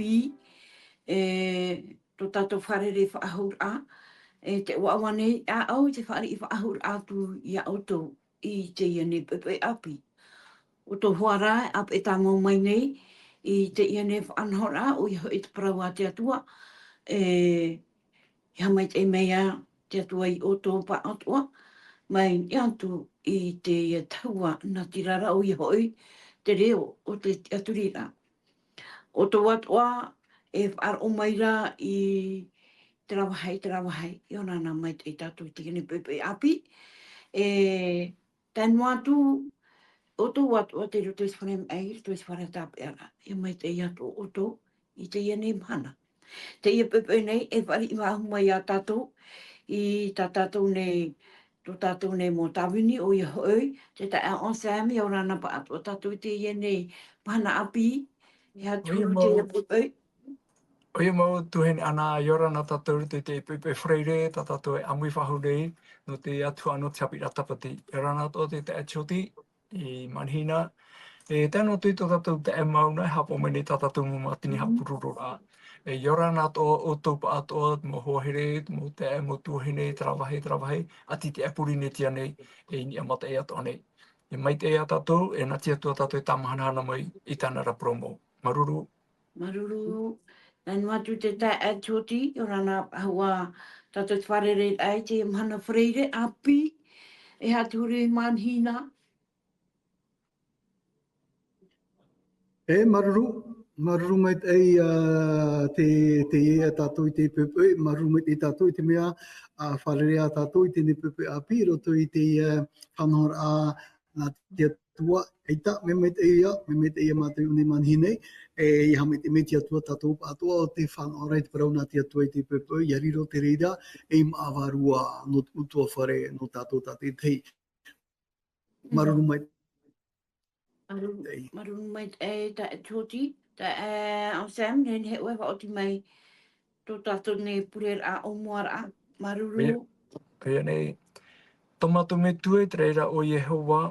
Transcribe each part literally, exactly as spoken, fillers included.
ʻāpī, e, tō tātou fārerei faʻahou ra, e, te ʻoaʻoa nei, ʻāʻau i te fāriʻi faʻahou ra atu iā ʻoutou i teie nei poʻipoʻi ʻāpī. ʻO tō hoa ra, ʻāpeʻe tāmau mai nei, i teie nei faʻanahoraʻa, ʻoia hoʻi te parau a te Atua, e, e haʻamaitaʻi mai ā te Atua iā ʻoutou pāʻatoʻa, mai niʻa atu i te tahua natirara, ʻoia hoʻi te reo o te tiʻaturiraʻa. ʻO tō atoʻa e faʻaroʻo mai ra i terā vāhi, terā vāhi, ʻia ora na maitaʻi tātou i teie nei poʻipoʻi ʻāpī, e, tae noa atu, ʻo tō atoʻa tei roto i te fare maʻi, i roto i te fare tāpeʻaraʻa, ʻia maitaʻi atu ʻoutou i teie nei mahana. Teie poʻipoʻi nei, e fāriʻi faʻahou mai iā tātou, i tā tātou nei, tō tātou nei mau tāvini, ʻoia hoʻi, te taeaʻe Sam, ʻia ora na pāʻatoʻa tātou i teie nei mahana ʻāpī, e aha te huru i teie poʻipoʻi. ʻOia mau tuahine Ana, ʻia ora na tātou i te, te poʻipoʻi Faraire, tā tātou e ʻāmui faʻahou nei, nō te Atua nō te haʻapiʻiraʻa tāpati. ʻIa ora na atoʻa te taeaʻe Tioti, i Manihina. E tae noa atu i tō tātou taeaʻe Mauna, e haʻapaʻo mai nei tā tātou mau mātini haʻapurororaʻa. E ʻia ora na atoʻa ʻoutou pāʻatoʻa, mau hoa here, mau taeaʻe, mau tuahine, terā vāhi, terā vāhi, ʻati i te Pōrīnetia nei, e i niʻa mataʻi atoʻa nei. E maitaʻi iā tātou, e nā te Atua tātou e tāmahanahana mai i tāna ra parau mau. Māuruuru. Māuruuru. Tae noa atu te taeaʻe Tioti, ʻia ora na pāʻatoʻa tātou te fārereiraʻa i te mahana Faraire ʻāpī, e aha te huru i Manihina. E, māuruuru, māuruuru maitaʻi, ā, te, te, ā, tātou i te poʻipoʻi, māuruuru maitaʻi tātou i te mea, ā, fārerei ā tātou i teie nei poʻipoʻi ʻāpī, i roto i te, ā, faʻanahoraʻa nā te Atua, ʻaita, mea maitaʻi ïa, mea maitaʻi ïa mātou i ʻō nei i Manihina, e, ʻia haʻamaitaʻi mai te Atua tātou pāʻatoʻa, ʻo tē faʻanahoraʻa i te parau nā te Atua i te poʻipoʻi, ʻia riro te reira, e i maʻa vārua, nō te ʻutuāfare, nō tātou tātaʻitahi. Māuruuru mai. Māuruuru, māuruuru maitaʻi, e, taeaʻe Tioti, taeaʻe, e, Sam, nehenehe ʻoe e faʻaoti mai tō tātou nei pureraʻa ʻōmuaraʻa. Māuruuru. ʻOia, ʻoia nei. Tō mātou Metua, i te raʻi ra ʻo Iehova,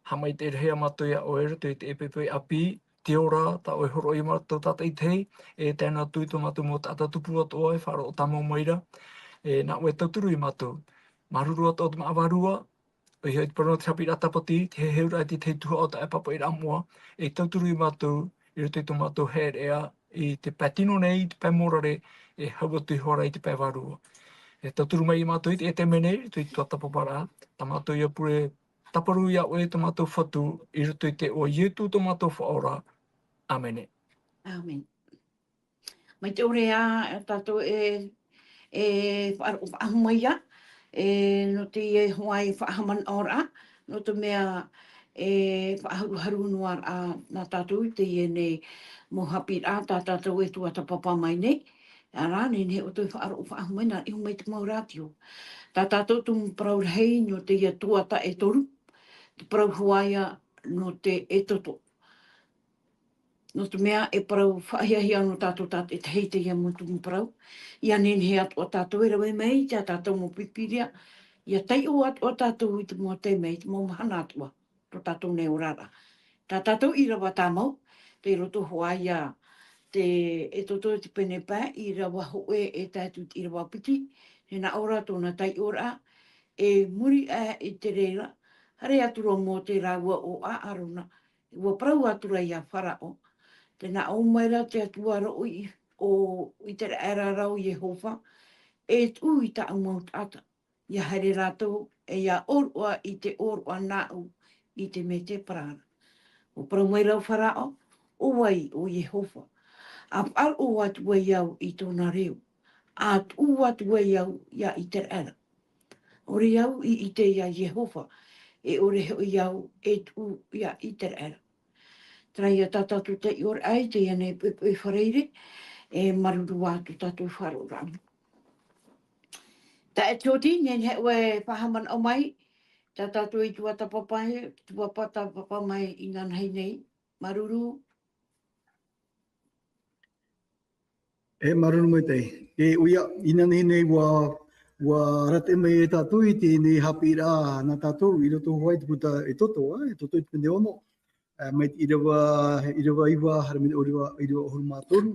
haʻamaitaʻi rahi ā mātou iā ʻoe i roto i teie poʻipoʻi ʻāpī, te ora, tā ʻoe e hōroʻa ia mātou tātaʻitahi, e tae noa atu i tō mātou mau taʻata tupu atoʻa e faʻaroʻo tāmau mai ra, e nā ʻoe e tauturu ia mātou. Māuruuru atoʻa te maʻa vārua, ʻoia hoʻi te parau nō te haʻapiʻiraʻa tāpati, te heheuraʻa i te tahi tuhaʻa o taʻata e pāpaʻiraʻa moʻa, e tauturu ia mātou, i roto i tō mātou haereʻa, i te pae tino nei, i te pae mōrare, e hau atu iho ā ra i te pae vārua. E tauturu mai ia mātou i te, i teie nei, i roto i tō tuatāpaparaʻa, tā mātou ia pure tāparu iā ʻoe tō mātou Fatu, i roto i te iʻoa o Ietu tō mātou Faʻaora. ʻĀmene. ʻĀmene. Mai te ʻore ā, tātou e, e faʻaroʻo faʻahou mai ïa, e, nō teie hoʻi faʻahaʻamanaʻoraʻa, nō te mea e faʻaharuharu noa ra nā tātou i teie nei mau haʻapiʻiraʻa tā tātou e tuatāpapa mai nei. Terā, nehenehe ʻoutou e faʻaroʻo faʻahou mai, nā, e iho mai te mau rātio. Tā tātou tumu parau rahi nō teie tuhaʻa e toru, te parau hoʻi ïa nō te Exodo. Nō te mea e parau faʻahiahia nō tātou tātaʻitahi teie mau tumu parau. ʻIa nehenehe atoʻa tātou e rave mai i tā tātou mau Pīpīria, ʻia taiʻo atoʻa tātou i te mau taime, i te mau mahana atoʻa, tō tātou nei oraraʻa. Tā tātou ʻīrava tāmau, tei roto hoʻi ïa te Exodo te pene pae, ʻīrava hōʻē e tae atu i te ʻīrava piti, e nā ʻō ra tōna taiʻoraʻa, e muri aʻe i te reira, haere atu ra Mōte rāua ʻo ʻĀrona, ʻua parau atu ra iā Faraō, tē nā ʻō mai ra te Atua ra ʻo I-, ʻo Iteraera ra ʻo Iehova, e tuʻu i tāʻu mau taʻata, ʻia haere rātou, e ʻia ʻōroʻa i te ʻōroʻa nāʻu i te mētēpara ra. ʻUa parau mai ra ʻo Faraō, ʻO vai ʻo Iehova? ʻA faʻaroʻo atu ai au i tōna reo, ʻa tuʻu atu ai au iā Iteraera. ʻOre au i ʻite iā Iehova, e ʻore hoʻi au e tuʻu iā Iteraera. Terā ïa tā tātou taiʻoraʻa i teie nei poʻipoʻi Faraire, e māuruuru atu tātou faʻaroʻoraʻa. Taeaʻe Tioti, nehenehe ʻoe e faʻahaʻamanaʻo mai, tā tātou i tuatāpapa, tuatāpapa mai inanahi nei. Māuruuru. E, māuruuru maitaʻi. E, ʻoia, inanahi nei ʻua, ʻua arataʻi mai e tātou i teie nei haʻapiʻiraʻa nā tātou i roto hoʻi i te puta Exodo, ā, Exodo i te pene ono, ā, mai te ʻīrava, ʻīrava iva, haere mai te ʻīrava, ʻīrava ʻahuru mā toru,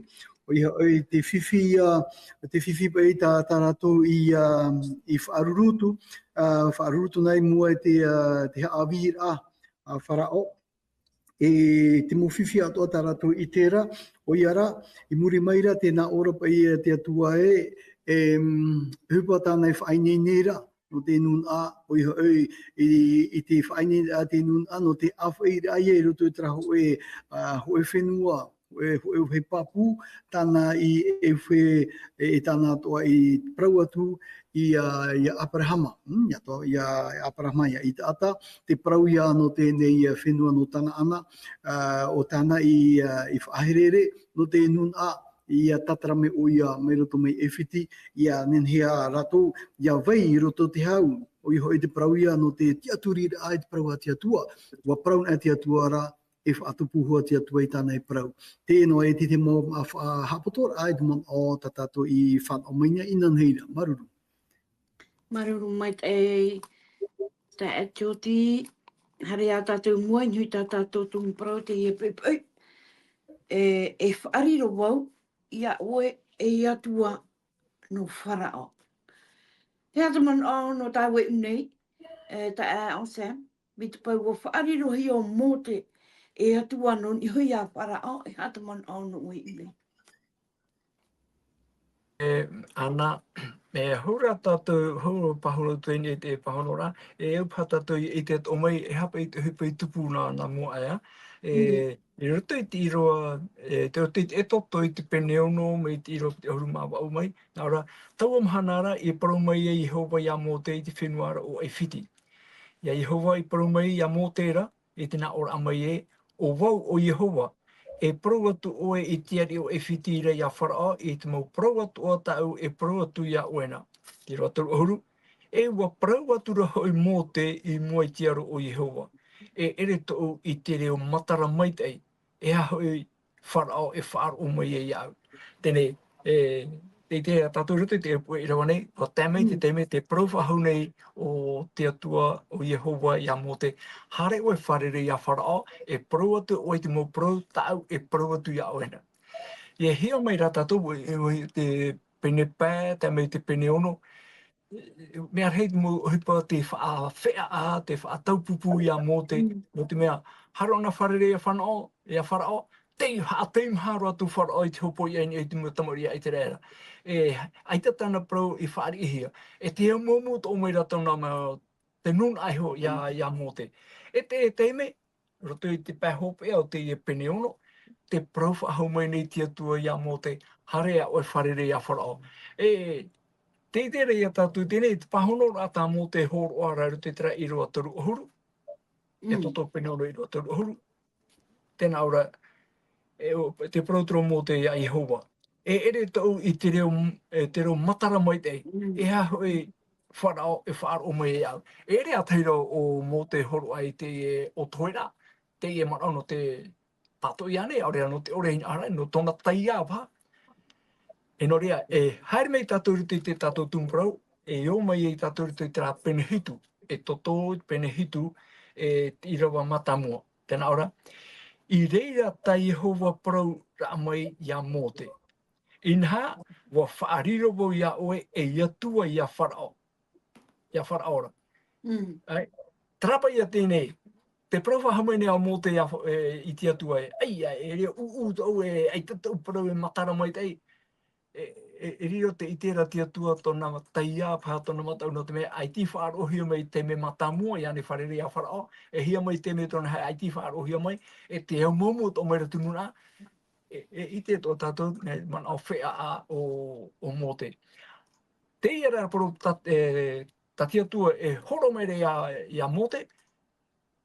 ʻoia hoʻi te fifi ia, te fifi paʻi tā, tā rātou i, ā, i faʻaruru atu, ā, faʻaruru atu nei i mua i te, ā, te haʻavīraʻa a Farao. E te mau fifi atoʻa tā rātou i ʻite ra, ʻoia rā, i muri mai ra tē nā ʻō ra paʻi te Atua ē, e, mm, ʻohipa tāna e faʻaineine ra, nō te nūnaʻa, ʻoia hoʻi, i, i te faʻaineine ra te nūnaʻa, nō te ʻāfaʻiraʻa ia i roto i terā hōʻē, ā, hōʻē fenua, hōʻē, hōʻē, hōʻē pāpū, tāna i, e hōʻē, e, e tāna atoʻa i parau atu, ia, ia Aperahama, mm, ia to-, ia Aperahama, ia Isaaka, te parau ia nō teie, ā, fenua nō Kanaana, ā, ʻo tāna i, ā, i faʻaherehere, nō te nūnaʻa, ia tātara mai ʻoia mai roto mai ʻAifiti, ia nehenehe ā rātou, ia vai i roto te hau, ʻoia hoʻi te parau ia nō te tiʻaturiraʻa i te parau a te Atua, ʻua parau na te Atua ra, e faʻatupu hua te Atua i tāna e parau. Teie noa e te, te mau, ā, fa-, haʻapotoraʻa i te manaʻo tā tātou i fānaʻo mai nei inanahi ra. Māuruuru. Māuruuru maitaʻi, taeaʻe Tioti, haere ā tātou i mua, i niʻa i tā tātou tumu parau teie poʻipoʻi. E, e faʻariro vau iā ʻoe ei Atua nō Farao. E aha te manaʻo nō tā ʻoe i ʻite nei, e, taeaʻe Sam, mai te peu ʻua faʻarirohia ʻo Mōte ei Atua nō niʻa iho ia Farao, e aha te manaʻo nō ʻoe i ʻite nei? E, ana, e, hou rā tātou, hou pāhono atu nei te pāhonoraʻa, e au paha tātou i, i te atoʻa mai, e aha paʻi te ʻohipa i tupu nā, nā mua aʻe, e, Mm. i roto i te ʻīrava, e, te, te, te Exodo i te pene ono, mai te ʻīrava te ʻahuru mā vaʻu mai, nā ʻō ra, taua mahana ra, i parau mai ai Iehova iā Mōte i te fenua ra ʻo ʻAifiti. Ia Iehova i parau mai iā Mōte ra, i te nā ʻōraʻa mai ē, ʻo vau ʻo Iehova, e parau atu ʻoe i te ariʻi o ʻAifiti ra iā Farao, i te mau parau atoʻa tāʻu e parau atu iā ʻoe na. Te ʻīrava toru ʻahuru, e ʻua parau atu ra hoʻi Mōte i mua i te aro o Iehova, e ʻere tōʻu i te reo matara maitaʻi, e aha hoʻi Farao e faʻaroʻo mai ai iāʻu. Teie, e, te, te, tātou i roto i te ʻīrava nei, ʻua tae mai te Mm. taime, te parau faʻahou nei o te Atua, o Iehova iā Mōte. Haere ʻoe e fārerei iā Farao, e parau atu ʻoe i te mau parau tāʻu e parau atu iā ʻoe na. E hiʻo mai rā tātou, i, i te pene pae, tae mai te pene ono, mea rahi te mau ʻohipa te faʻafeʻaʻa, te faʻataupupū iā Mōte, Mm. nō te mea, haere ʻōna e fārerei iā Farao, iā Farao, tei haʻateimaha roa atu Farao i te hopoiʻa i niʻa i te mau tamariʻi a ʻĪteraʻera. E, ʻaita tāna parau i fāriʻihia. E te aumau mau toʻo mai rā tōna ma-, te nūnaʻa iho iā, iā Mōte. E te, e te mea, roto i te pae hopeʻa o teie pene ono, te parau faʻahou mai nei te Atua iā Mōte, haere ā ʻoe e fārerei iā Farao. E, tē ʻite ra ia tātou teie, te pāhonoraʻa tā Mōte e hōroʻa ra i roto i terā ʻīrava toru ʻahuru, e Mm. Exodo pene ono ʻīrava toru ʻahuru. Tē nā ʻō ra, e, o, te parau atu ra Mōte iā Iehova. E ʻere tōʻu i te reo, e, te reo matara maitaʻi. Mm. E aha hoʻi Farao e faʻaroʻo mai iāʻu. E ʻere ā tahi ra ʻo Mōte e hōroʻa i te, e, ʻōtoheraʻa, teie manaʻo nō te pātoʻi ānei, ʻaore rā nō te ʻore hinaʻaro, nō tōna taiā paha. E nō reira, e haere mai tātou i roto i te tātou tumu parau, e ō mai ai tātou i roto i terā pene hitu, Exodo pene hitu, e te ʻīrava mātāmua. Tē nā ʻō ra, i reira tā Iehova parauraʻa mai iā Mōte. Inaha, ʻua faʻariro vau iā ʻoe ei Atua iā Farao. Iā Farao ra. Mm. ʻAe, terā paʻi ia teie, te parau faʻahou mai nei a Mōte iā, e, i te Atua ē. ʻAi, ʻae, e reo ʻūʻū tōʻu ē, ʻaita tōʻu parau e matara maitaʻi. E, e, e riro te ʻite ra te Atua tōna taiā paha tōna mataʻu nō te mea ʻaita i faʻaroʻohia mai te mea mātāmua i ʻānei fārerei iā Farao, e hia mai te mea tōna haere ʻaita i faʻaroʻohia mai, e te aumau mau toʻo mai ra te nūnaʻa, e, e ʻite tō tātou, e, manaʻo feʻaʻa o, o Mōte. Teie rā parau tā, e, tā te Atua e hōroʻa mai ra iā, iā Mōte,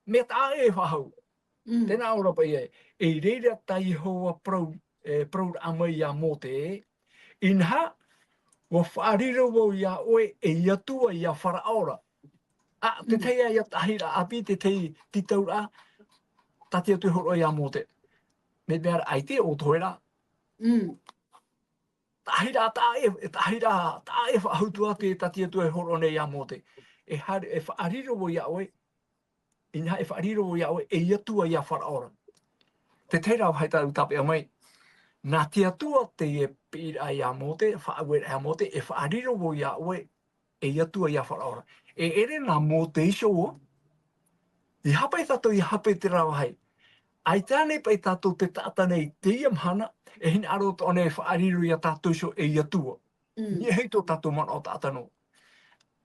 mea taʻa ʻē e faʻahou. Mm. Tē nā ʻō ra paʻi ē, i reira tā Iehova parau, e, parauraʻa mai iā Mōte, inaha, ʻua faʻariro vau iā ʻoe ei Atua iā Farao ra. ʻĀ, te Mm. tahi ā ia taʻahiraʻa ʻāpī, te tahi tītauraʻa, tā te Atua e hōroʻa iā Mōte. Mea, mea ra ʻaita e ʻōtoheraʻa. Mm. Taʻahiraʻa taʻa ʻē, taʻahiraʻa taʻa ʻē e faʻahou atu ā te, tā te Atua e hōroʻa nei iā Mōte. E haere, e faʻariro vau iā ʻoe, inaha e faʻariro vau iā ʻoe ei Atua iā Farao ra. Te tahi rā vāhi tāʻu tāpeʻa mai. Nā te Atua teie piʻiraʻa iā Mōte, faʻaueraʻa iā Mōte, e faʻariro vau iā ʻoe, ei Atua iā Faraʻo ra. E ʻere nā Mōte iho ā, ʻeiaha paʻi tātou, ʻeiaha paʻi terā vāhi. ʻAita ānei paʻi tātou te taʻata nei i teie mahana, e hinaʻaro atoʻa nei e faʻariro iā tātou iho ei Atua. Mm. Niʻa hoʻi tō tātou manaʻo taʻata noa.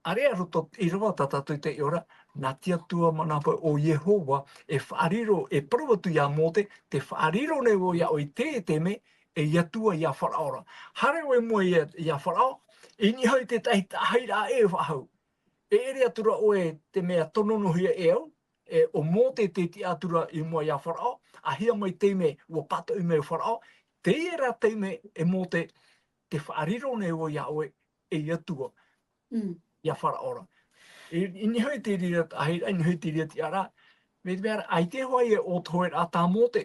ʻĀreʻa roto i te ʻīrava tā tātou i taiʻo ra, nā te Atua manapō ʻo Iehova, e faʻariro, e parau atu iā Mōte, tē faʻariro nei vau iā ʻoe i teie taime, ei Atua iā Faraʻo ra. Haere ʻoe i mua iā, iā Faraʻo, i niʻa hoʻi i te tahi taʻahiraʻa ʻē faʻahou. E ʻere atu ra ʻoe te mea tononohia e au, e, ʻo Mōte tē tiʻa atu ra i mua iā Faraʻo, ʻāhia mai taime, ʻua pātoʻi mai Faraʻo, teie rā taime e Mōte, tē faʻariro nei vau iā ʻoe, ei Atua, Mm. iā Faraʻo ra. I, i niʻa hoʻi i te reira taʻahiraʻa, i niʻa hoʻi i te reira tiʻaraʻa, mai te mea ra, ʻaita hoʻi e ʻōtoheraʻa tā Mōte.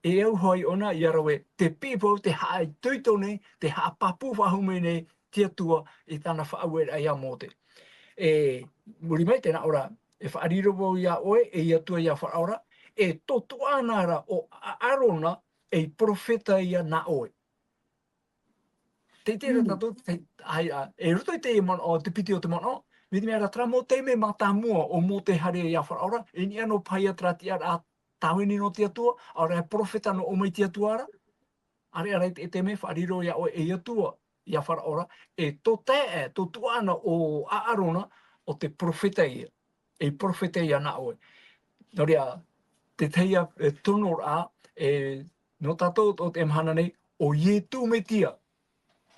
E au hoʻi ʻōna ia rave, tē piʻi vau, tē haʻaitoito nei, tē haʻapāpū faʻahou mai nei te Atua i tāna faʻaueraʻa iā Mōte. E, muri mai tē nā ʻō ra, e faʻariro vau iā ʻoe, ei Atua iā Faraʻo ra, e tō tuaʻana ra ʻo ʻĀrona, ei perofeta ia nā ʻoe. Tē ʻite ra Mm. tātou, te, ai, a, e roto i te manaʻo, te piti o te manaʻo, mai te mea ra terā mau taime mātāmua ʻo Mōte haere iā Faraʻo ra, e niʻa noa paʻi ia terā tiʻaraʻa tāvini nō te Atua, ʻaore rā e perofeta noa mai te Atua ra. ʻĀreʻa rā i te, te mea faʻariro iā ʻoe ei Atua, iā Faraʻo ra, e tō taeaʻe, tō tuaʻana ʻo ʻĀrona, ʻo te perofeta ia. Ei perofeta ia nā ʻoe. Nō reira, te tahi ā, e, tonoraʻa, e, nō tātou o te mahana nei, ʻo Ietu Metia.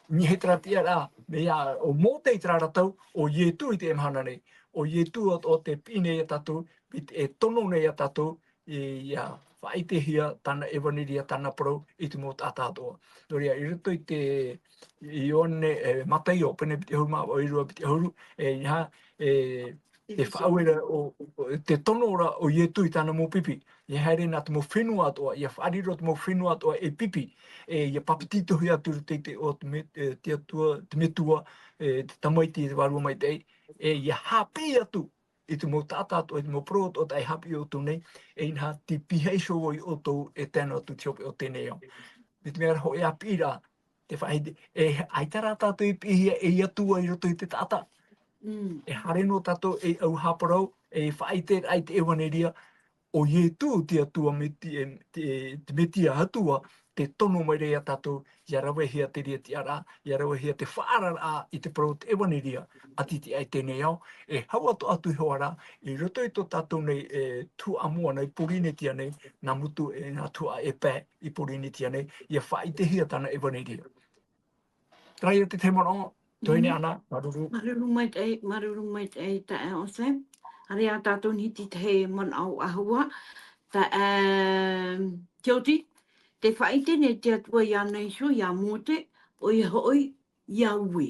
Niʻa i terā tiʻaraʻa, mai iā, ʻo Mōte i terā ra tau, ʻo Ietu i te mahana nei. ʻO Ietu atoʻa tē piʻi nei iā tātou, i te, e tono nei iā tātou, i, ʻia faʻaʻitehia tāna ʻevaneria, tāna parau i te mau taʻata atoʻa. Nō reira, i roto i te, i Ioane, e, Mataio, pene piti ʻahuru mā vaʻu, e rua piti ʻahuru, e, ʻeiaha, e, te Efeso. Faʻauera o, o, te tono ra o Ietu i tāna mau pipi. ʻIa haere nā te mau fenua atoʻa, ʻia faʻariro te mau fenua atoʻa ei pipi, e, ʻia papetitohia atu i te, te, o te me-, e, te Atua, te Metua, e, te Tamaiti, te Vārua Maitaʻi, e, ʻia haʻapiʻi atu i te mau taʻata atoʻa, i te mau parau atoʻa tā e haʻapiʻi atu nei, e inaha, tē pihaʻi iho vau iā ʻoutou e tae noa atu i te hopeʻa o teie nei ao. Mai te mea ra hōʻē ā piʻiraʻa, te faʻaʻite, e, ʻaita rā tātou i piʻihia ei Atua i roto i te taʻata. Mm. E haere noa tātou ei ʻauhaʻa parau, ei faʻaʻiteraʻa i te ʻevaneria, ʻo Ietu te Atua Meti-, e, te, te Metia Atua, tē tono mai ra iā tātou, ʻia ravehia te reira tiʻaraʻa, ʻia ravehia te faʻaararaʻa i te parau o te ʻevaneria, ʻati i teie nei ao, e hau atoʻa atu iho ā ra, i roto i tō tātou nei, e, tuhaʻa moana i Pōrīnetia nei, nā Mutu e nā tuhaʻa e pae i Pōrīnetia nei, ʻia faʻaʻitehia tāna ʻevaneria. Terā ia te tahi manaʻo, tuahine Mm. Ana, māuruuru. Māuruuru maitaʻi, māuruuru maitaʻi taeaʻe Ose. Haere ā tātou i niʻa i te tahi manaʻo ʻahuru, taeaʻe, e, Tioti, tē faʻaʻite nei te Atua iāna iho, iā Mōte, ʻoia hoʻi, iā ʻoe.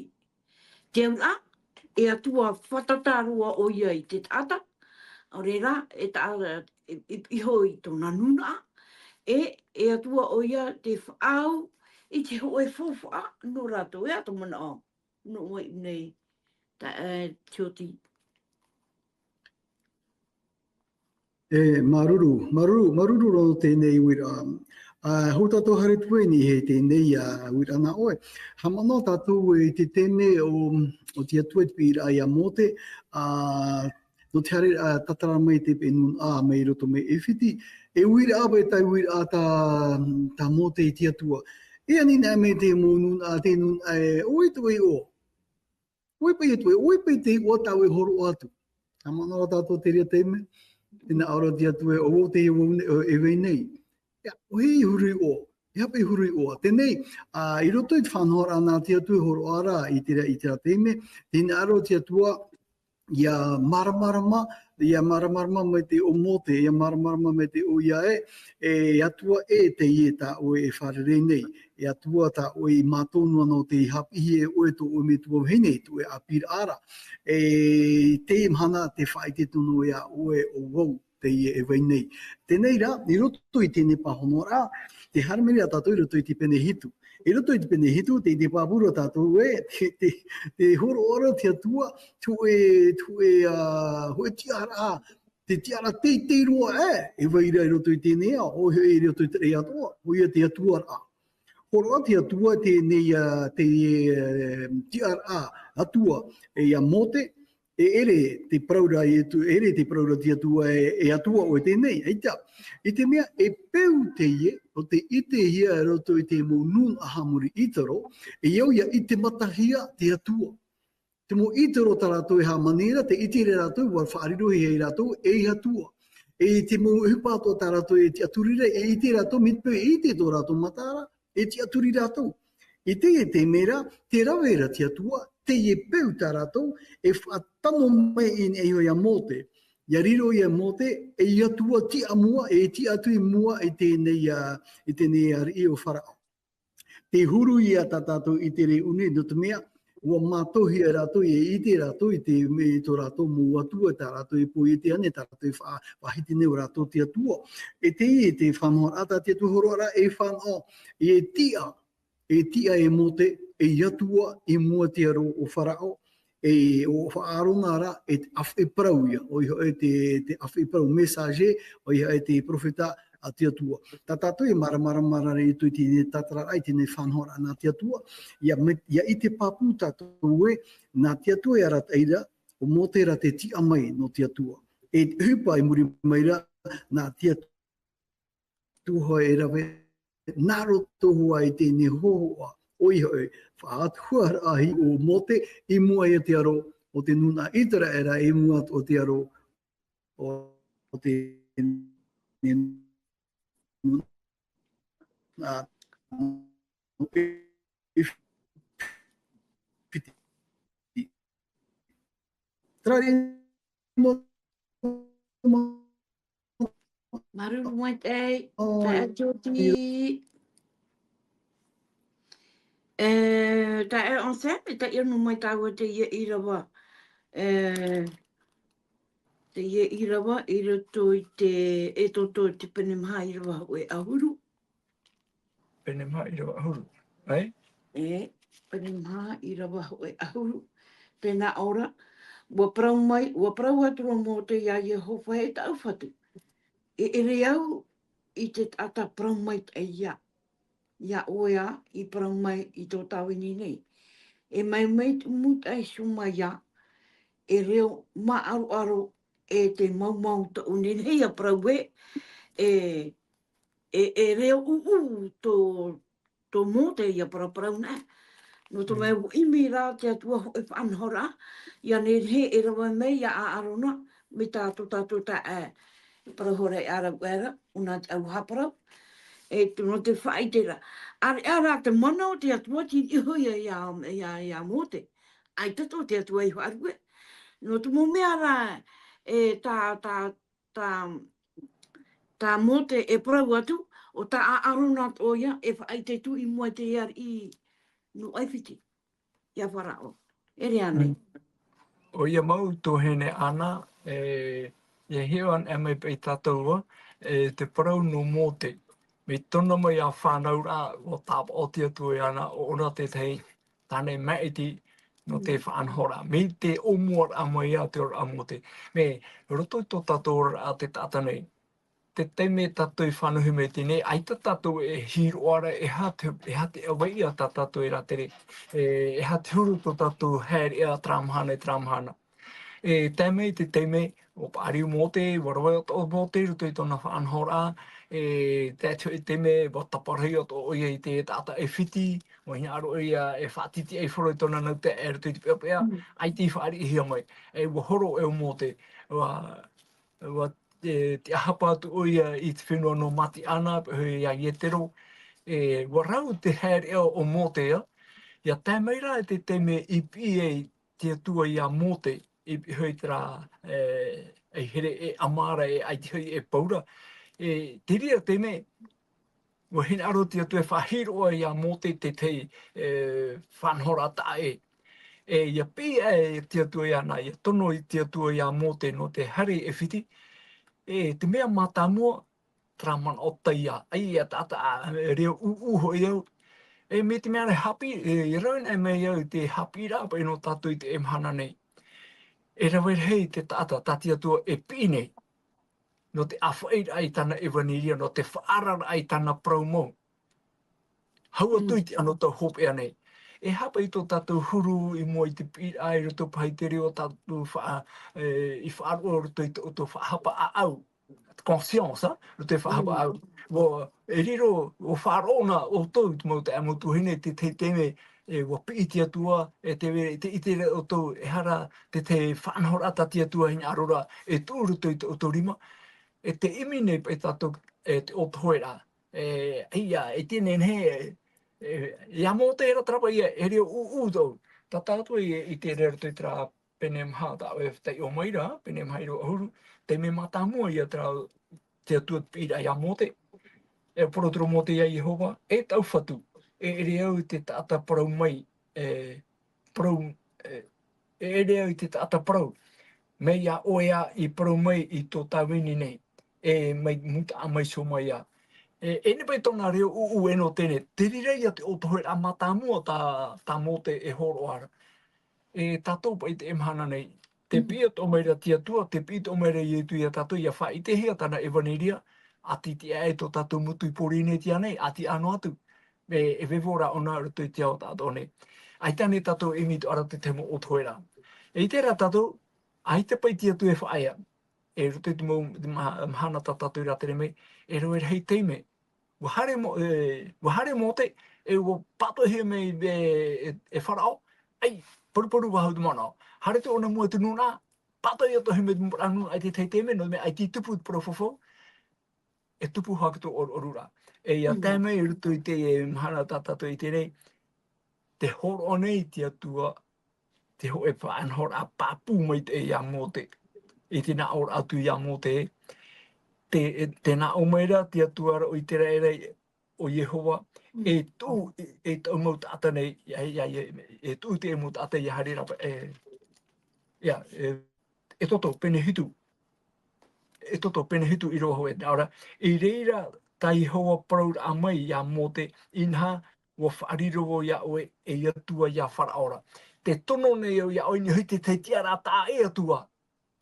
Te auraʻa, e Atua fātata roa ʻoia i te taʻata, ʻaore rā, e taʻa-, e, e, iho i tōna nūnaʻa, e, e Atua ʻoia tē faʻaau i te hōʻē faufaʻa nō rātou, e ʻaita manaʻo, nō ʻoe nei, taeaʻe, e, Tioti. E, māuruuru, māuruuru, māuruuru roa nō teie uiraʻa. A, hou tātou haere atu nei i teie, a, uiraʻa nā ʻoe. Haʻamanaʻo tātou i te taime o, o te Atua i te piʻiraʻa iā Mōte, a, nō te haere, a, tātara mai te peʻe nūnaʻa mai roto mai ʻĒfiti. E uiraʻa paʻi tā, uiraʻa tā, tā Mōte i te Atua. E ani nā mai te mau nūnaʻa, te nūnaʻa e, ʻoia tō iʻoa. ʻOia paʻi atu, ʻoia paʻi te iʻoa tā ʻoe e hōroʻa atu. Haʻamanaʻo tātou te reira taime, e nā ʻō ra te Atua ē, ʻo vau teie vau nei, ʻo, e vai nei. ʻIa, ʻoia i huru iʻoa, ʻeiaha paʻi huru iʻoa. Teie nei, a, i roto i te faʻanahoraʻa nā te Atua e hōroʻa ra i terā, i terā taime, tē hinaʻaro te Atua, ʻia māramarama, ʻia māramarama mai te ʻo Mōte, ʻia māramarama mai te ʻoia ē, e Atua ē, teie tā ʻoe e fārerei nei, e Atua tā ʻoe i mātau noa nō te haʻapiʻi e ʻoe tō ʻoe metua vahine, tō ʻoe ʻāpīraʻa ra. E, teie mahana tē faʻaʻite atu noa iā ʻoe ʻo vau, teie e vai nei. Teie rā, i roto i teie pāhonoraʻa, tē haere mai ra tātou i roto i te pene hitu. I roto i te pene hitu, tē, tē pāpū ra tātou ē, te, te, te hōroʻa ra te Atua, te hōʻē, te hōʻē, a, hōʻē tiʻaraʻa, te tiʻaraʻa teitei roa ē, e vai ra i roto i teie ao, ʻoia i roto i te raʻi atoʻa, ʻoia te Atua ra. hōroʻa te Atua tēnei, ā, te, ā, tiʻaraʻa Atua, e, ia Mōte, e ʻere te parau ra Ietu, e ʻere te parau ra te Atua e, e Atua ʻoe tēnei, ʻaita. I te mea e peu teie, ʻo tē ʻitehia i roto i te mau nūnaʻa a muri ʻĪtaro, e au ia ʻite matahia te Atua. Te mau ʻĪtaro tā rātou e hāmani ra, tē ʻite ra rātou, ʻua faʻarirohia e rātou ei Atua. E te mau ʻohipa atoʻa tā rātou e tiʻaturi ra, e ʻite rātou, mai te peu e ʻite tō rātou mata ra, e tiʻaturi rātou. I teie taime ra, tē rave ra te Atua, teie peu tā rātou, e faʻatano mai i niʻa iho ia Mōte. ʻIa riro ia Mōte, ei Atua tiʻa mua, e tiʻa atu i mua i teie nei, ā, i teie nei ariʻi ʻo Faraō. Te huru ia tā tātou i te reʻu nei, nō te mea, ʻua mātauhia rātou, e ʻite rātou i te mea i tō rātou mau atua, tā rātou e poiete nei, tā rātou e fa-, faʻahiti nei ʻo rātou te Atua. E teie, te faʻanahoraʻa tā te Atua hōroʻa ra, e fānaʻo, e tiʻa, e tiʻa e Mōte, ei Atua i mua te aro o Faraō, e ʻo Ārona ra, e te ʻāfaʻi parau ia, ʻoia hoʻi te, te ʻāfaʻi parau, messager, ʻoia hoʻi te perofeta a te Atua. Tā tātou e māramarama ra i roto i teie tātararaʻa, i teie faʻanahoraʻa nā te Atua, ʻia me-, ʻia ʻite pāpū tātou ē, nā te Atua e arataʻi ra, ʻo Mōte ra te tiʻa mai nō te Atua. E te ʻohipa i muri mai ra, nā te Atua hoʻi e rave, nā roto hoʻi i teie hōhoʻa, ʻoia hoʻi, faʻatuhaʻaraʻa ʻo Mōte, i mua ia te aro o te nūnaʻa ʻĪteraʻera, i mua atoʻa te aro o, o te nūnaʻa ʻĒfiti. Terā ia mau, mau, Māuruuru maitaʻi, ʻoi, taeaʻe Jody. E, taeaʻe Anselme, e taiʻo noa mai tāua teie ʻīrava. E, teie ʻīrava i roto i te, Exodo i te pene maha ʻīrava hōʻē ʻahuru. Pene maha ʻīrava ʻahuru. ʻAe? E, pene maha ʻīrava hōʻē ʻahuru. Tē nā ʻō ra, ʻua parau mai, ʻua parau atu ra Mōte ia Iehova, e tāʻu Fatu. E ʻere au i te taʻata parau maitaʻi ia, ia ʻoe ā i parau mai i tō tāvini nei. E mai, mai te ʻū mūtaʻa i Sumaia, e reo māʻaroʻaro, e te maumau tōʻu nei nei ia parau ē, e, e, e reo ʻūʻū tō, tō Mōte ia paraparau nei. Nō te mea, mm, ʻua ʻimi ra te Atua hōʻē faʻanahoraʻa, ʻia nehenehe e rave mai ia Ārona, mai tā tō tātou taeaʻe, e parau hora e ʻārau era, ʻo nā te au haʻaparau, e te, nō te faʻaʻite ra. ʻAreʻa rā te mana o te Atua, tei niʻa iho ia, ia, ia, ia Mōte. ʻAita tō te Atua i faʻarue. Nō te mau mea rā, e tā, tā, tā, tā Mōte e parau atu, ʻo tā Ārona atoʻa ia, e faʻaʻite atu i mua i te ariʻi nō ʻAifiti, ia Faraō. E rave ānei? ʻOia mau, tuahine Ana, e, e hiʻo anaʻe mai paʻi tātou ā, e te parau nō Mōte. Mai tōna mau fānauraʻa, ʻua tāpaʻo te Atua iāna, ʻo ʻōna te tahi tāne maʻiti nō te, mm, faʻanahoraʻa. Mai te ʻōmuaraʻa mai ā te oraraʻa a Mōte. Mai roto i tō tātou oraraʻa te taʻata nei. Te taime tātou i fānauhia mai i teie nei, ʻaita tātou e hiʻo ra, e aha te, e aha te ʻāvaʻe tā tātou e rātere, e, e aha te huru tō tātou haereʻa terā mahana, terā mahana. E tae mai te taime, ʻua paʻari Mōte, ʻua rave atoʻa Mōte i roto i tōna faʻanahoraʻa, e tae atu i te taime, ʻua taparahi atoʻa ʻoia i te taʻata ʻAifiti, ʻua hinaʻaro ʻoia e faʻatitiʻaifaro i tōna nau taeaʻe i roto i te peʻapeʻa, mm, ʻaita i fāriʻihia mai. E ʻua horo ʻo Mōte, ʻua, ʻua, e, tiʻahapa atu ʻoia i te fenua nō Matiana, paʻi hoʻi ia Ietero, e, ʻua rau te haereʻa o Mōte ā, ʻia tae mai rā i te taime i piʻi ai te Atua ia Mōte, i, i piʻi hoʻi terā, e, e here e ʻamara, e ʻaita hoʻi e paura. E, te reira te mea, ʻua hinaʻaro te Atua e faʻahiroʻa ia Mōte te tahi, e, faʻanahoraʻa taʻa ʻē. E, ʻia piʻi aʻe te Atua iāna, ʻia tono i te Atua ia Mōte nō te haere i ʻAifiti. E, te mea mātāmua, terā manaʻo taiā, ʻaita e taʻata, e reo ʻūʻū hoʻi au. E, mai te mea ra e haʻapiʻi, e, e rave anaʻe mai au i te haʻapiʻiraʻa paʻi nō tātou i teie mahana nei. E rave rahi te taʻata, tā te Atua e piʻi nei. Nō te ʻāfaʻiraʻa i tāna ʻevaneria, nō te faʻaararaʻa i tāna parau mau. Hau atu i te anotau hopeʻa nei. E hapa i tō tātou huru i mua i te piʻiraʻa i roto paʻi i te reo tātou faʻa-, e, i faʻaroʻo i roto i tō, tō faʻahapa ʻāʻau. Conscience, ha? Roto i faʻahapa ʻāʻau. ʻUa, e riro, ʻua faʻaroʻo na ʻoutou i te mau taeaʻe mau tuahine, te, te, te mea, e, ʻua piʻi te Atua, e te, te ʻite ra ʻoutou, e hara, te, te faʻanahoraʻa tā te Atua hinaʻaro ra, e tuʻu roto i tō ʻoutou rima. E te ʻimi nei paʻi tātou, e te ʻōtoheraʻa. E, ia, e tēnei nei, e, e, ia Mōte ra terā paʻi ia, e reo ʻūʻū tō. Tā tātou i, i te reo roto i terā pene maha tā ʻoe e taiʻo mai ra, pene maha ʻīrava ʻahuru, te mea mātāmua ia terā te Atua te piʻiraʻa ia Mōte. E parau atu ra Mōte ia Iehova, e taʻu Fatu, e ʻere au i te taʻata parau mai, e, parau, e, e ʻere au i te taʻata parau, mai iā ʻoe ā i parau mai i tō tāvini nei, e mai mūtaʻa mai iho mai ā. E, e nehenehe paʻi tōna reo ʻūʻū e nō tēnei, te reira ia te ʻōtoheraʻa mātāmua tā, tā Mōte e hōroʻa ra. E tātou paʻi i teie mahana nei, te piʻi atoʻa mai ra te Atua, te piʻi atoʻa mai ra Ietu ia tātou, ia faʻaʻitehia tāna ʻevaneria, ʻati tiʻa e tō tātou motu i Pōrīnetia nei, ʻati ʻānoa atu, e, e vevo ra ʻōna i roto i te ao taʻatoʻa nei. ʻAita nei tātou e ʻimi atoʻa ra te tahi mau ʻōtoheraʻa. E ʻite ra tātou, ʻaita paʻi te Atua e faʻaea, e roto i te mau, te maha-, mahana tā tātou i rātere mai, e rave rahi taime, ʻua haere Mō-, e, ʻua haere Mōte, e ʻua pātoʻihia mai e, e, e Faraō, ʻai, paruparu vau i te manaʻo. Haere atu ʻōna i mua i te nūnaʻa, pātoʻi atoʻa mai te mau parau nūnaʻa i te tahi taime, nō te mea ʻaita i tupu te parau fafau, e tupu hoʻi tō ʻoruʻoruraʻa. E ia tae mai i roto i te, e, mahana tā tātou i ʻite nei, tē hōroʻa nei te Atua, te hōʻē faʻanahoraʻa pāpū maitaʻi ia Mōte. I te nā ʻō ra atu ia Mōte, te, e, tē nā ʻō mai ra te Atua ra ʻo ʻĪteraʻera, ʻo Iehova, e tuʻu, e, e taʻu mau taʻata nei, ia, ia, ia, e tuʻu te mau taʻata ia haere ra, e, ia, e, Exodo pene hitu. Exodo pene hitu ʻīrava hōʻē, nā ʻō ra, i reira tā Iehova parauraʻa mai ia Mōte, inaha, ʻua faʻariro vau iā ʻoe ei Atua ia Faraō ra. Tē tono nei au iā ʻoe i niʻa i te tahi tiʻaraʻa taʻa ʻē atu ā.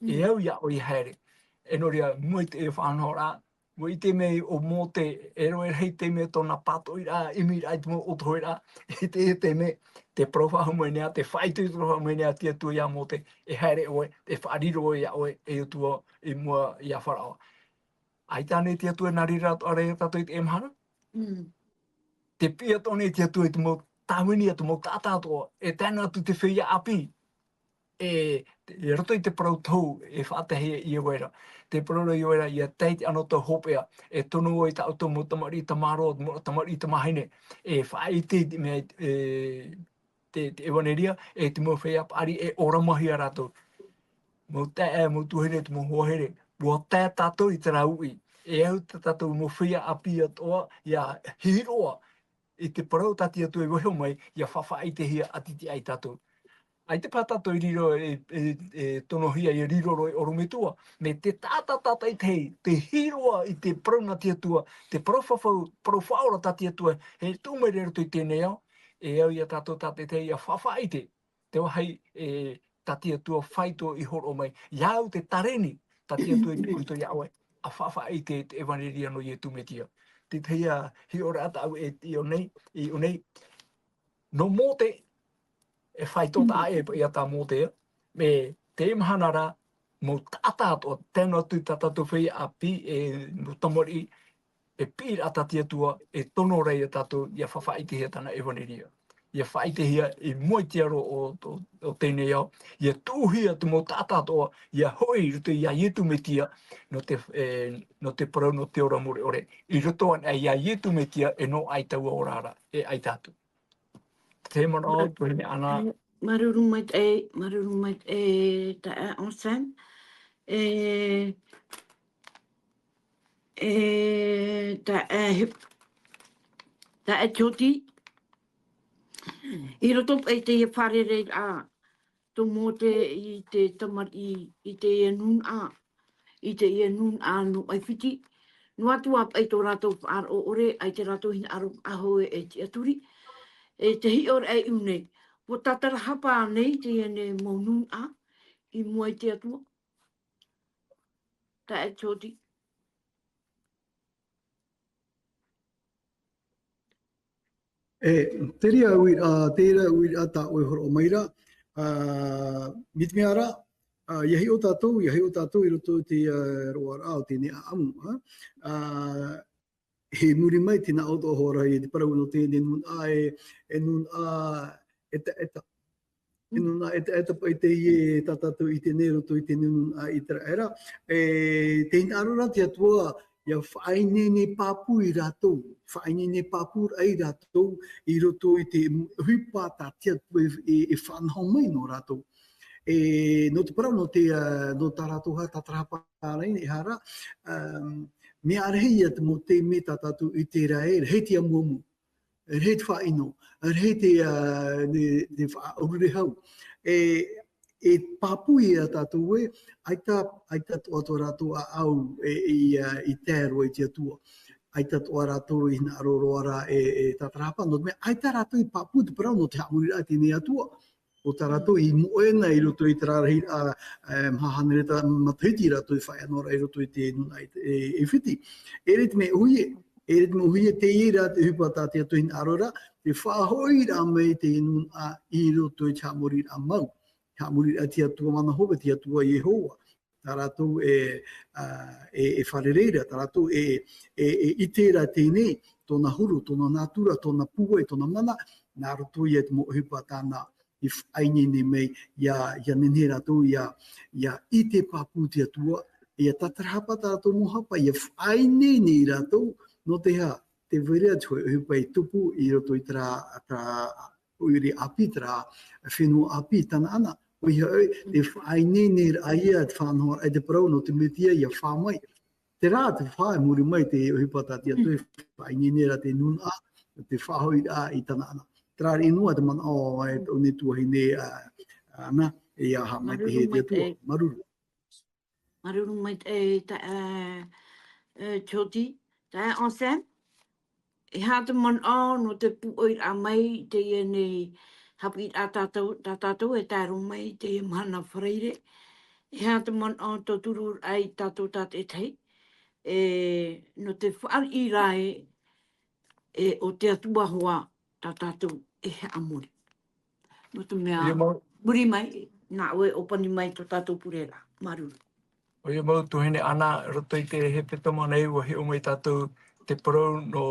E au iā ʻoe ia haere. E nō reira, i mua i te faʻanahoraʻa, ʻua ʻite mai ʻo Mōte, e rave rahi te mea tōna pātoʻiraʻa, ʻimiraʻa i te mau ʻōtoheraʻa, i te, i te mea, te parau faʻahou mai nei ā, te faʻaitoito faʻahou mai nei ā te Atua iā Mōte, e haere ʻoe, e faʻariro ʻoe iā ʻoe, ei Atua i mua ia Faraō. ʻAita ānei te Atua nā reira atoʻa ra ia tātou i teie mahana? Te piʻi atoʻa nei te Atua i te mau tāvini, te mau taʻata atoʻa, e tae noa atu te feiā ʻāpī. E, i roto i te parau tohu, e faʻatahi e Ievaera. Te parau ra Ievaera, ʻia tae i te anotau hopeʻa, e tono vau i tā ʻoutou mau tamariʻi tamaroa, mau tamariʻi tamāhine, e faʻaʻite i te mea, e, te, te ʻevaneria, e te mau feiā paʻari, e ʻoramahia rātou. Mau taeaʻe, mau tuahine, te mau hoa here, ʻua tae tātou i terā uʻi. E au tā tātou mau feiā ʻāpī atoʻa, ʻia hiʻo roa i te parau tā te Atua i vaiiho mai, ʻia faʻaʻitehia ʻati tiʻa ia tātou. ʻAita paha tātou i riro e, e, e tonohia ʻia riro roa ei ʻorometua, mea te taʻata tātaʻitahi, tē hiʻo roa i te parau nā te Atua, te parau fafau, parau faʻaora tā te Atua, e tuʻu mai ra i roto i teie nei ao, e au ia tātou tātaʻitahi ʻia faʻaʻite, te vāhi, e, tā te Atua faito i hōroʻa mai, ʻia au te tareni, tā te Atua i tuʻu i roto iā ʻoe, ʻa faʻaʻite i te ʻevaneria nō Ietu Metia. Te tahi ā hiʻoraʻa tāʻu e i ʻō nei, i ʻō nei. Nō Mōte, e faito taʻa ʻē paʻi ia tā Mōte, mea te mahana ra, mau taʻata atoʻa, tae noa atu tā tātou feiā ʻāpī, e mau tamariʻi, e piʻiraʻa tā te Atua, e tono ra ia tātou, ʻia faʻaʻitehia tāna ʻevaneria. ʻIa faʻaʻitehia i mua i te aro o, o, o teie nei ao, ʻia tuʻuhia te mau taʻata atoʻa, ʻia hoʻi i roto iā Ietu Metia, nō te, e, nō te parau, nō te ora mure ʻore. I roto anaʻe iā Ietu Metia, e nō ʻae taua ora ra, e ʻaita atu. Te manaʻo, tuahine Ana. Māuruuru maitaʻi, māuruuru maitaʻi, taeaʻe Sam. E, e, taeaʻe, taeaʻe Tioti. I roto paʻi i teie fārereiraʻa tō Mōte i te tamariʻi, i teie nūnaʻa, i teie nūnaʻa nō ʻAifiti. Noa atu ā paʻi tō rātou faʻaroʻo ʻore, ʻaita rātou hinaʻaro faʻahou e tiʻaturi. E te hiʻoraʻa i ʻō nei, ʻua tātarahapa nei teie nei mau nūnaʻa i mua i te Atua? Taeaʻe Tioti. E, te reira uiraʻa, te reira uiraʻa tā ʻoe horoʻa mai ra, ā, mai te mea ra, ā, ʻia hiʻo tātou, ʻia hiʻo tātou i roto i te, ā, roaraʻa o teie ʻāʻamu, ā. Ā, i muri mai, tē nā ʻō atoʻa hoʻi ra i te parau nō teie nūnaʻa e, e nūnaʻa, e ta-, e ta-, e nūnaʻa e ta-, e tapaʻi teie tā tātou i ʻite nei i roto i te nūnaʻa ʻĪteraʻera. E, tē hinaʻaro ra te Atua, ʻia faʻaineine pāpū ia rātou, faʻaineine pāpū ia rātou i roto i te ʻohipa tā te Atua e, e, e faʻanaho mai nō rātou. E, nō te parau, nō te, ā, nō tā rātou haʻatātarahapa ra, ʻehara, ā, mea rahi ia te mau taime tā tātou i ʻite ra e, rahi te amuamu, rahi te faʻaʻino, rahi te, ā, te, te faʻaʻorure hau. E, e pāpū ia tātou ē, ʻaita, ʻaita atoʻa tō rātou ʻāʻau e, i, ā, i tae roa i te Atua. ʻAita atoʻa rātou i hinaʻaro roa ra e, e tātarahapa, nō te mea, ʻaita rātou i pāpū te parau nō te haʻamoriraʻa i teie nei Atua. ʻO tā rātou i moʻe na i roto i terā rahiraʻa, ā, e, maha hānere matahiti rātou i fāʻiʻa noa ra i roto i te nūnaʻa e, e, ʻAifiti. ʻEʻere te mea ʻōhie, ʻeʻere te mea ʻōhie, teie rā te ʻohipa tā te Atua i hinaʻaro ra, te faʻahoʻiraʻa mai i te nūnaʻa i roto i te haʻamoriraʻa mau. Haʻamoriraʻa te Atua mana hōʻē, te Atua Iehova. Tā rātou e, ā, e, e fārerei ra, tā rātou e, e, e ʻite ra teie nei, tōna huru, tōna nātura, tōna pūai, tōna mana, nā roto ia i te mau ʻohipa tāna i faʻaineine mai, ʻia, ʻia nehenehe rātou, ʻia, ʻia ʻite pāpū te Atua, ʻia tātarahapa tā rātou mau haʻapa, ʻia faʻaineine ia rātou, nō te aha, tē vai ra te hōʻē ʻohipa i tupu i roto i terā, terā ʻoire ʻāpī, terā fenua ʻāpī i Tanaana. ʻOia hoʻi, te faʻaineine ra ia, te faʻanahoraʻa i te parau nō te Mesia ʻia fā mai. Terā te fā, i muri mai te ʻohipa tā te Atua, e faʻaineine ra te nūnaʻa, te faʻahoʻiraʻa i Tanaana. Terā riʻi noa te manaʻo e tō ʻoe tuahine, ā, ā, Ana, e ʻia haʻamaitaʻihia e te Atua. Māuruuru. Māuruuru maitaʻi, ā, ā, Jody, ā, Anselme. E aha te manaʻo nō te pūʻoiraʻa mai i teie nei haʻapiʻiraʻa tā tātou, tā tātou e tae roa mai i teie mahana Faraire? E aha te manaʻo tauturu ai tātou tātaʻitahi, e, nō te fāriʻi ra e, e, o te Atua hoʻi tā tātou e haʻamori. Nō te mea, ʻoia mau, muri mai, nā ʻoe e ʻōpani mai tō tātou pure ra. Māuruuru. ʻOia mau tuahine Ana, roto i te hepetoma nei, ʻua hiʻo mai tātou te parau nō,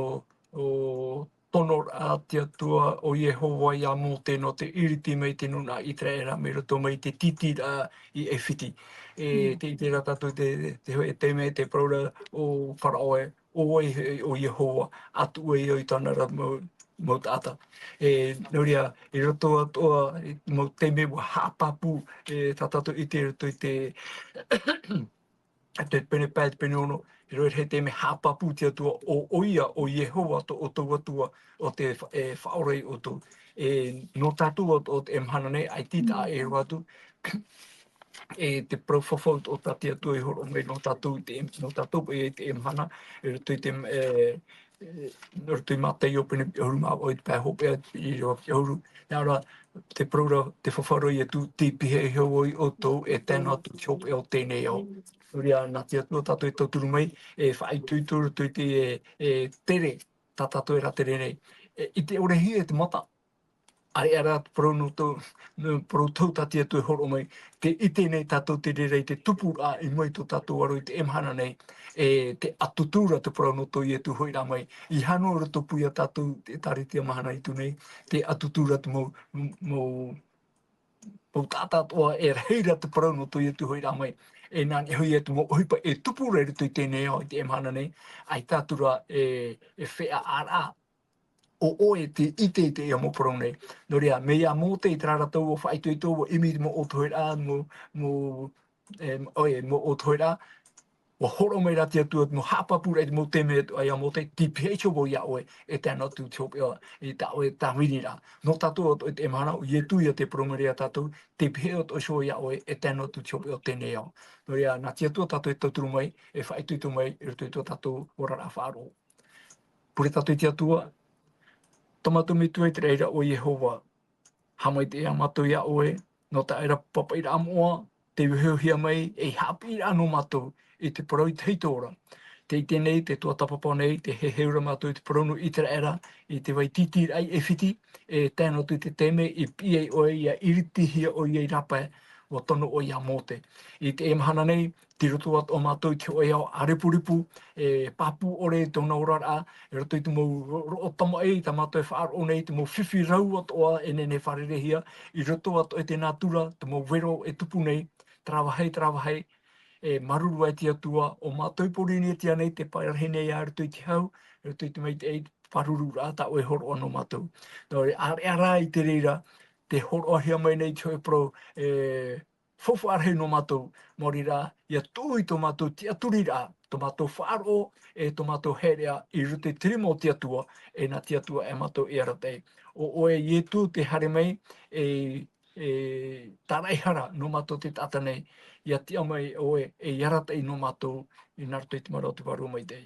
ʻo tonoraʻa te Atua ʻo Iehova ia Mōte nō te ʻiriti mai te nūnaʻa ʻĪteraʻera mai roto mai te tītīraʻa i ʻAifiti. E, mm, tē ʻite ra tātou te, te hōʻē taime, te parau ra ʻo Faraō ē, ʻo vai hoʻi ʻo Iehova, ʻa tuʻu ai au i tāna ra mau, mau taʻata. E, nō reira, i roto atoʻa i te mau taime ʻua haʻapāpū, e, tā tātou i ʻite i roto i te, te pene pae, te pene ono, i roto i te taime haʻapāpū te Atua, ʻo, ʻoia, ʻo Iehova tō ʻoutou Atua, ʻo tē fa-, e faʻaora ia ʻoutou. E, nō tātou atoʻa, ʻo te mahana nei, ʻaita i taʻa e roa atu, e te parau fafau o tā te Atua i hōroʻa mai nō tātou i te, nō tātou paʻi i teie mahana, i roto i te, e, e, i roto i Mātaio pene ʻahuru mā vaʻu i te pae hopeʻa, ʻīrava ʻahuru. Nā ʻō ra, te parau ra, te fafau ra a Ietu, tei pihaʻi iho vau ia ʻoutou, e tae noa atu i te hopeʻa o teie nei ao. Nō reira, nā te Atua tātou e tauturu mai, e faʻaitoito i roto i te, e, e tere, tā tātou e rātere nei. E, i te ʻore hia e te mata, ʻareʻa rā te parau nō tō, nō parau tau tā te Atua e hōroʻa mai, tē ʻite nei tātou te reira i te tupuraʻa i mua i tō tātou aro i teie mahana nei, e, tē ʻatutu ra te parau nō tō Ietu hoʻiraʻa mai. ʻEiaha noa roto pū ia tātou te ʻĒkālesia mahana i tū nei, tē ʻatutu ra te mau, mau, mau taʻata atoʻa e rahi ra te parau nō tō Ietu hoʻiraʻa mai. E nā niʻa hoʻi ia te mau ʻohipa e tupu ra i roto i teie nei ao i teie mahana nei, ʻaita atu ra e, e feʻaʻaraʻa ʻo ʻoe tē ʻite i teie mau parau nei. Nō reira, mai ia Mōte i terā ra tau ʻua faʻaitoito, ʻua ʻimi i te mau ʻōtoheraʻa, mau, mau, e, ʻoia, mau ʻōtoheraʻa, ʻua hōroʻa mai ra te Atua, mau haʻapāpūraʻa i te mau taime atoʻa ia Mōte, tei pihaʻi iho vau ia ʻoe, e tae noa atu i te hopeʻa, i tā ʻoe tāviniraʻa. Nō tātou atoʻa i teie mahana, ʻo Ietu ia tē parau mai ra ia tātou, tei pihaʻi atoʻa iho ia ʻoe, e tae noa atu i te hopeʻa o teie nei ao. Nō reira, nā te Atua tātou e tauturu mai, e faʻaitoito mai, i roto i tō tātou oraraʻa faʻaroʻo. Pure tātou i te Atua. Tō mātou Metua i te raʻi ra ʻo Iehova, haʻamaitaʻi ā mātou ia ʻoe, nō tā ʻoe ra papaʻiraʻa moʻa, tei vaihohia mai, ei haʻapiʻiraʻa nō mātou, i te parau i te hau ora. Tē ʻite nei te tuatāpapa nei, tē heheu ra mātou i te parau nō ʻĪteraʻera, i te vai tītīraʻa i ʻAifiti, e tae noa atu i te taime i piʻi ai ʻoe, ʻia iritihia ʻoia i rāpae, ʻua tono ʻoe iā Mōte. I teie mahana nei, tei roto atoʻa mātou i te hōʻē ao ʻārepurepu, e pāpū ʻore i tōna oraraʻa, i roto i te mau ro-, roʻo tamaʻi, tā mātou e faʻaroʻo nei, te mau fifi rau atoʻa e nehenehe e fārereihia, i roto atoʻa i te nātura, te mau vero e tupu nei, terā vāhi, terā vāhi, e māuruuru ai te Atua, ʻo mātou i Pōrīnetia nei, tē parahi nei ā roto i te hau, i roto i te maitaʻi, pārururaʻa, tā ʻoe e hōroʻa nō mātou. Nō reira, ʻāreʻa rā i te reira, tē hōroʻahia mai nei te hōʻē parau, e, faufaʻa rahi nō mātou, maori rā, ʻia tuʻu i tō mātou tiʻaturiraʻa, tō mātou faʻaroʻo, e tō mātou haereʻa i roto i te rima o te Atua, e nā te Atua e mātou e arataʻi. ʻO ʻoe Ietu tē haere mai, e, e tāraʻehara nō mātou te taʻata nei, ʻia tiʻa mai ʻoe, e ʻia arataʻi nō mātou, i nā roto i te marae o te Vārua Maitaʻi.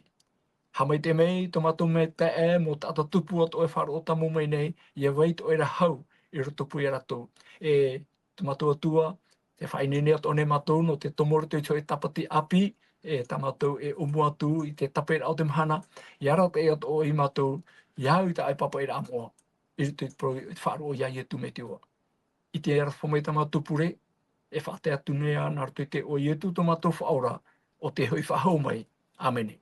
Haʻamaitaʻi mai tō mātou maitaʻi, mau taʻata tupu atoʻa e faʻaroʻo tāmau mai nei, ʻia vai tō ʻoe ra hau i rotopū ia rātou. E tō mātou Atua, tē faʻaineine atoʻa nei mātou nō te tomo i roto i te hōʻē tāpati ʻāpī, e tā mātou e ʻōmua atu i te tāpeʻaraʻa o te mahana, ʻia arataʻi atoʻa ia mātou, ʻia au i tā ʻoe pāpaʻiraʻa moʻa, i roto i te parau, i te faʻaroʻo iā Ietu Metua. I te aroha mai tā mātou pure, e faʻatae atu nei ā nā roto i te iʻoa o Ietu tō mātou Faʻaora, ʻo tē hoʻi faʻahou mai. ʻĀmene.